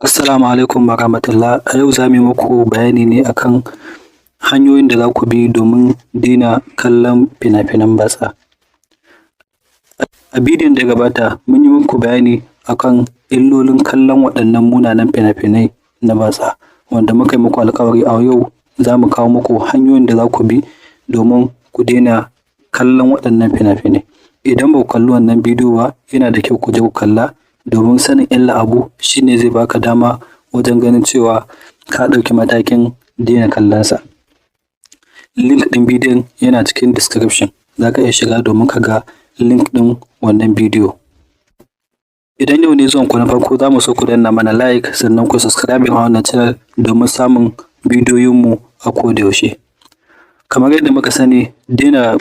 Assalamu alaikum warahmatullah. A yau za mu yi muku bayani ne akan hanyoyin da za ku bi domin daina kallon fina-finan batsa. A bidiyon da ya gabata mun yi muku bayani akan illolin kallon waɗannan munanan fina-finai na batsa, wanda muka yi muku alƙawari a yau za mu kawo muku hanyoyin da za ku bi domin ku daina kallon waɗannan fina-finai. Idan ba ku kalli wannan bidiyo ba, yana da kyau ku je ku kalla, domin sanin illar abu shi ne zai baka dama wajen ganin cewa ka ɗauki matakin daina kallonsa. Link ɗin bidiyon yana cikin description, za ka iya shiga domin ka ga link ɗin wannan bidiyo. Idan yau ne zuwanku na farko, za mu so ku danna mana like, sannan ku subscribing a wannan channel domin samun bidiyoyinmu a koda yaushe. Kamar yadda muka sani, daina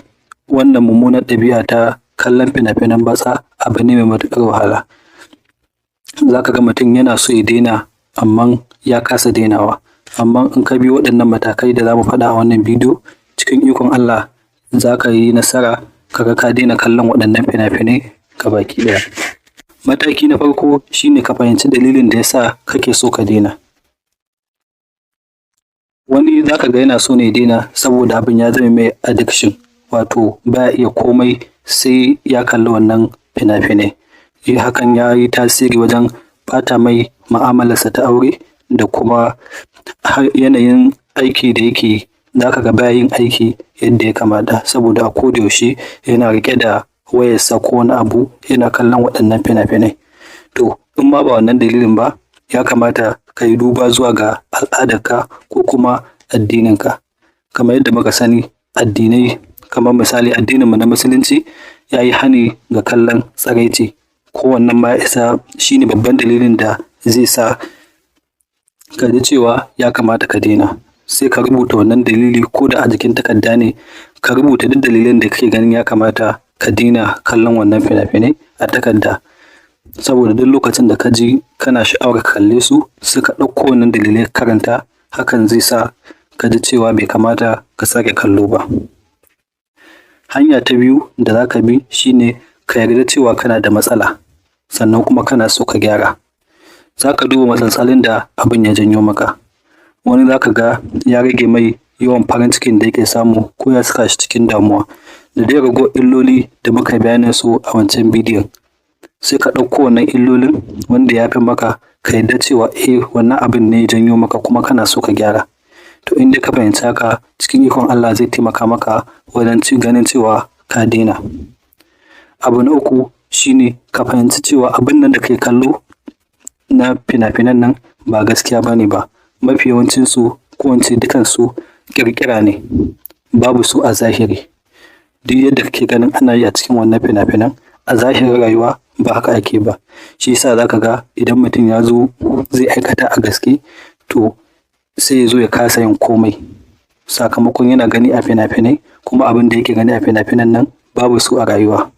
wannan mummunar ɗabi'a ta kallon fina-finan batsa abu ne mai matuƙar wahala. Za ka ga mutum yana so ya daina amma ya kasa dainawa. Amma in ka bi waɗannan matakai da za mu faɗa a wannan bidiyo, cikin ikon Allah za ka yi nasara ka ga ka daina kallon waɗannan fina-finai gabaki ɗaya. Mataki na farko shi ne ka fahimci dalilin da ya sa kake so ka daina. Wani za ka ga yana so ne ya daina saboda abin ya zame mai addiction, wato ba ya iya komai sai ya kalli wannan fina-finai. Hakan ya yi tasiri wajen ɓata mai mu'amalarsa ta aure da kuma yanayin aiki da yake yi. Za ka ga baya yin aiki yadda ya kamata saboda a koda yaushe yana riƙe da wayarsa ko wani abu yana kallon waɗannan fina-finai. To, in ma ba wannan dalilin ba, ya kamata ka yi duba zuwa ga al'adarka ko kuma addininka. Kamar yadda muka sani, addinai, kamar misali addininmu na Musulunci, ya yi hani ga kallon tsiraici. Ko wannan ma ya isa shi ne babban dalilin da zai sa ka ji cewa ya kamata ka daina. Sai ka rubuta wannan dalili ko da a jikin takarda ne, ka rubuta duk dalilan da kake ganin ya kamata ka daina kallon wannan fina-finai a takarda. Saboda duk lokacin da ka ji kana sha'awar ka kalle su, sai ka ɗauko wannan dalilai ka karanta, hakan zai sa ka ji cewa bai kamata ka sake kallo ba. Hanya ta biyu da za ka bi shi ne ka yarda cewa kana da matsala, sannan kuma kana so ka gyara. Za ka duba matsaltsalun da abin ya janyo maka. Wani za ka ga ya rage mai yawan farin cikin da yake samu ko ya saka shi cikin damuwa da dai ragowar illoli da muka yi bayanin su a wancan bidiyon. Sai ka ɗauko wannan illolin wanda ya fi maka, ka yarda cewa eh, wannan abin ne ya janyo maka kuma kana so ka gyara. To, in dai ka fahimci haka, cikin ikon Allah zai taimaka maka wajen ganin cewa ka daina. Abu na uku shi ne ka fahimci cewa abin nan da kake kallo na fina-finan nan ba gaskiya ba ne ba. Mafi yawancinsu, ko in ce dukansu, ƙirƙira ne, babu su a zahiri. Duk yadda kake ganin ana yi a cikin wannan fina-finan, a zahirin rayuwa ba haka ake ba. Shi ya sa za ka ga idan mutum ya zo zai aikata a gaske, to sai ya zo ya kasa yin komai, sakamakon yana gani a fina-finai, kuma abin da yake gani a fina-finan nan babu su a rayuwa.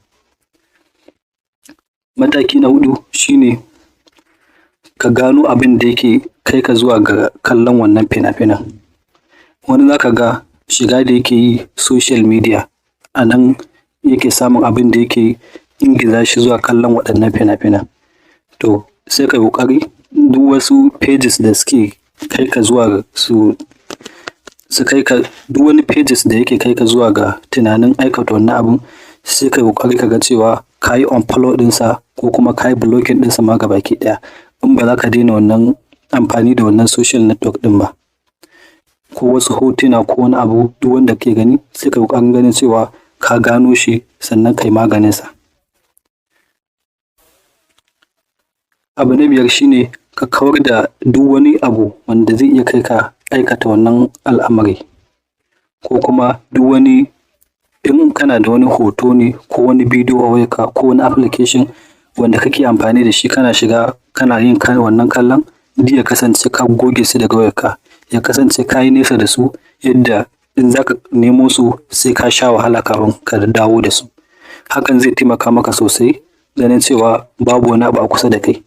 Mataki na huɗu shi ne ka gano abin da yake kai ka zuwa ga kallon wannan fina-finan. Wani za ka ga shiga da yake yi social media, a nan yake samun abin da yake ingiza shi zuwa kallon waɗannan fina-finan. To, sai ka yi ƙoƙari duk wasu pages da suke kai ka zuwa su kai ka, duk wani pages da yake kai ka zuwa ga tunanin aikata wannan abun, sai ka yi ƙoƙari ka ga cewa ka yi unfollow ɗinsa ko kuma ka yi blocking ɗinsa ma gabaki ɗaya, in ba za ka daina wannan amfani da wannan social network ɗin ba. Ko wasu hotuna ko wani abu, duk wanda kake gani, sai ka yi ƙoƙarin ganin cewa ka gano shi, sannan ka yi maganinsa. Abu na biyar shi ne ka kawar da duk wani abu wanda zai iya kai ka aikata wannan al'amari, ko kuma duk wani, in kana da wani hoto ne ko wani bidiyo a wayarka ko wani application wanda kake amfani da shi kana shiga kana yin wannan kallon, duk ya kasance ka goge su daga wayarka, ya kasance ka yi nesa da su yadda in za ka nemo su sai ka sha wahala kafin ka dawo da su. Hakan zai taimaka maka sosai ganin cewa babu wani abu a kusa da kai.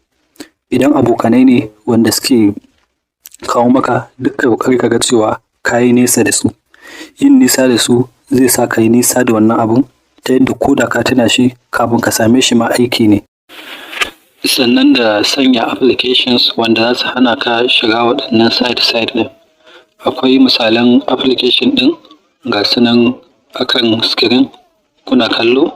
Idan abokanai ne wanda suke kawo maka, duk ka yi ƙoƙari ka ga cewa ka yi nesa da su. Yin nisa da su zai sa ka yi nisa da wannan abun ta yadda ko da ka tuna shi, kafin ka same shi ma aiki ne. Sannan da sanya applications wanda za su hana ka shiga waɗannan site-site ɗin. Akwai misalan application ɗin, ga su nan akan screen kuna kallo.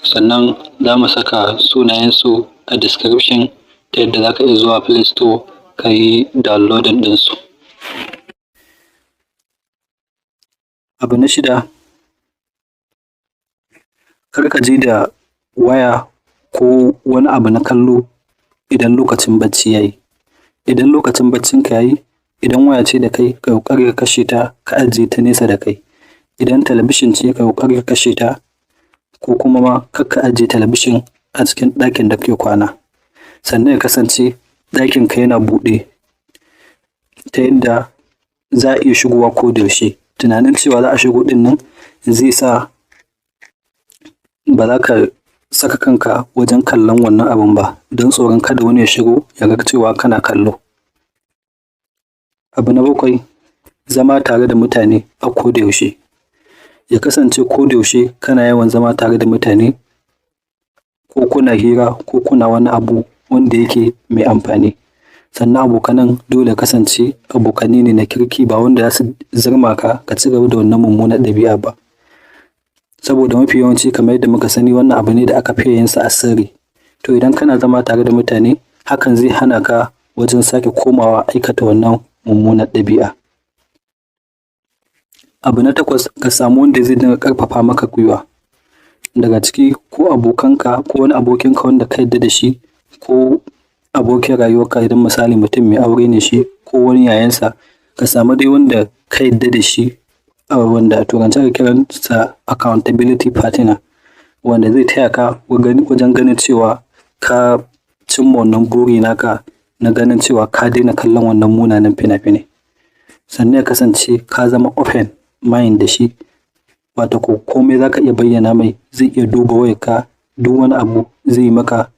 Sannan za mu saka sunayensu a description ta yadda za ka iya zuwa Play Store ka yi downloading ɗinsu. Abu na shida, kar ka je da waya ko wani abu na kallo idan lokacin bacci ya yi. Idan lokacin baccinka ya yi, idan waya ce da kai, ka yi ƙoƙari ka kashe ta, ka ajiye ta nesa da kai. Idan talabishin ce, ka yi ƙoƙari ka kashe ta, ko kuma ma kar ka ajiye talabishin a cikin ɗakin da kake kwana. Sannan ya kasance ɗakinka yana buɗe ta yadda za a iya shigowa ko da yaushe. Tunanin cewa za a shigo ɗin nan zai sa ba za ka saka kanka wajen kallon wannan abun ba, don tsoron kada wani ya shigo ya ga cewa kana kallo. Abu na bakwai, zama tare da mutane a ko da yaushe. Ya kasance ko da yaushe kana yawan zama tare da mutane, ko kuna hira ko kuna wani abu wanda yake mai amfani. Sannan abokanan dole ya kasance abokanai ne na kirki, ba wanda za su zirma ka ka ci gaba da wannan mummunar ɗabi'a ba. Saboda mafi yawanci, kamar yadda muka sani, wannan abu ne da aka fiye yin sa a sirri. To idan kana zama tare da mutane, hakan zai hana ka wajen sake komawa aikata wannan mummunar ɗabi'a. Abu na takwas, ka samu wanda zai dinga ƙarfafa maka gwiwa. Daga ciki ko abokanka ko wani abokinka wanda ka yarda da shi, ko abokin rayuwarka idan misali mutum mai aure ne shi, ko wani yayansa, ka samu dai wanda ka yarda da shi, wanda a turance ake kiransa accountability partner, wanda zai taya ka wajen ganin cewa ka cimma wannan buri naka na ganin cewa ka daina kallon wannan munanan fina-finai. Sannan ya kasance ka zama open mind da shi, wato ko komai za ka iya bayyana mai, zai iya duba wayarka, duk wani abu zai yi maka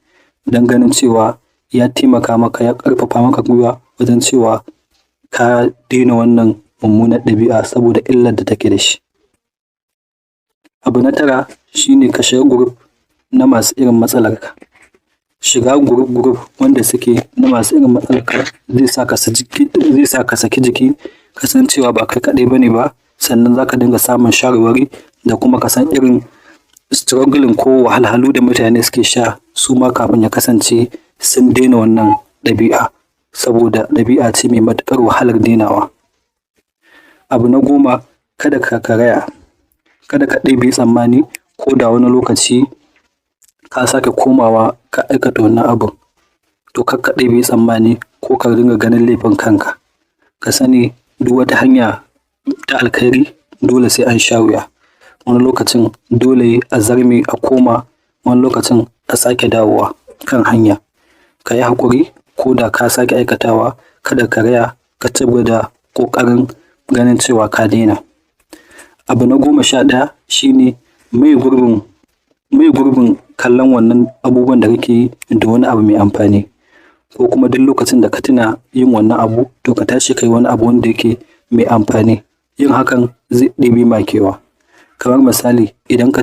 don ganin cewa ya taimaka maka, ya ƙarfafa maka gwiwa wajen cewa ka daina wannan mummunar ɗabi'a saboda illar da take da shi. Abu na tara shine ka shiga group na masu irin matsalarka. Shiga group group wanda suke na masu irin matsalarka zai sa ka saki jiki, ka san cewa ba kai kaɗai ba ne ba, sannan za ka dinga samun shawarwari da kuma ka san irin struggling ko wahalhalu da mutane suke sha su ma kafin ya kasance sun daina wannan ɗabi'a, saboda ɗabi'a ce mai matuƙar wahalar dainawa. Abu na 10, kada ka karaya, kada ka ɗebe tsammani ko da wani lokaci ka sake komawa ka aikata wannan abun. To kar ka ɗebe tsammani ko ka dinga ganin laifin kanka. Ka sani duk wata hanya ta alkhairi dole sai an sha wuya. Wani lokacin dole a zarme a koma, wani lokacin a sake dawowa kan hanya. Ka yi haƙuri ko da ka sake aikatawa, kada ka karaya, ka ci gaba da ƙoƙarin ganin cewa ka daina. Abu na 11 shine maye gurbin kallon wannan abubuwan da kake yi da wani abu mai amfani, ko kuma duk lokacin da ka tuna yin wannan abu, to ka tashi ka yi wani abu wanda yake mai amfani. Yin hakan zai ɗebe ma kewa. Kamar misali, idan ka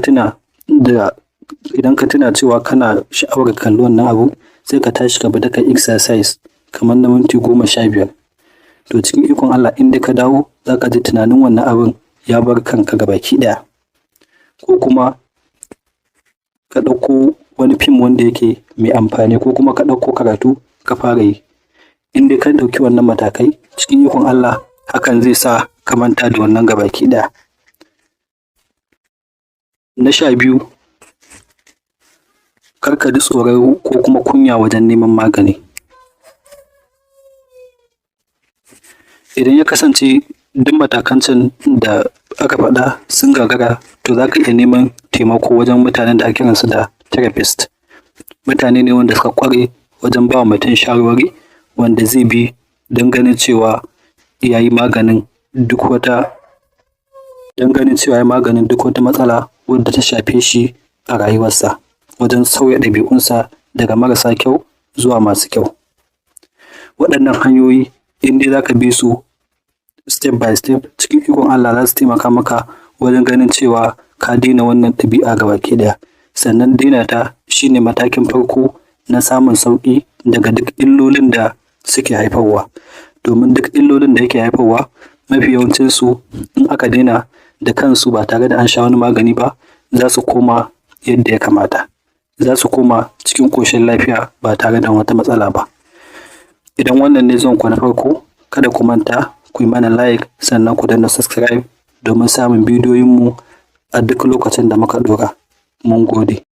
tuna cewa kana sha'awar ka kalli wannan abu, sai ka tashi ka fita ka yi exercise kamar na minti 15. To cikin ikon Allah, in dai ka dawo, za ka ji tunanin wannan abun ya bar kanka gabaki ɗaya. Ko kuma ka ɗauko wani fim wanda yake mai amfani, ko kuma ka ɗauko karatu ka fara yi. In dai ka ɗauki wannan matakai, cikin ikon Allah hakan zai sa ka manta da wannan gabaki ɗaya. Na 12, kar ka ji tsoro ko kuma kunya wajen neman magani. Idan ya kasance duk matakan can da aka faɗa sun gagara, to za ka iya neman taimako wajen mutanen da ake kiransu da therapist. Mutane ne wanda suka ƙware wajen ba wa mutum shawarwari wanda zai bi don ganin cewa ya yi maganin duk wata matsala wadda ta shafe shi a rayuwarsa, wajen sauya ɗabi'unsa daga marasa kyau zuwa masu kyau. Waɗannan hanyoyi, in dai za ka bi su step by step, cikin ikon Allah za su taimaka maka wajen ganin cewa ka daina wannan ɗabi'a gabaki ɗaya. Sannan daina ta shi ne matakin farko na samun sauƙi daga duk illolin da suke haifarwa. Domin duk illolin da yake haifarwa, mafi yawancinsu in aka daina da kansu ba tare da an sha wani magani ba, za su koma yadda ya kamata, za su koma cikin ƙoshin lafiya ba tare da wata matsala ba. Idan wannan ne zuwanku na farko, kada ku manta ku yi mana like, sannan ku danna subscribe domin samun bidiyoyinmu a duk lokacin da muka ɗora. Mun gode.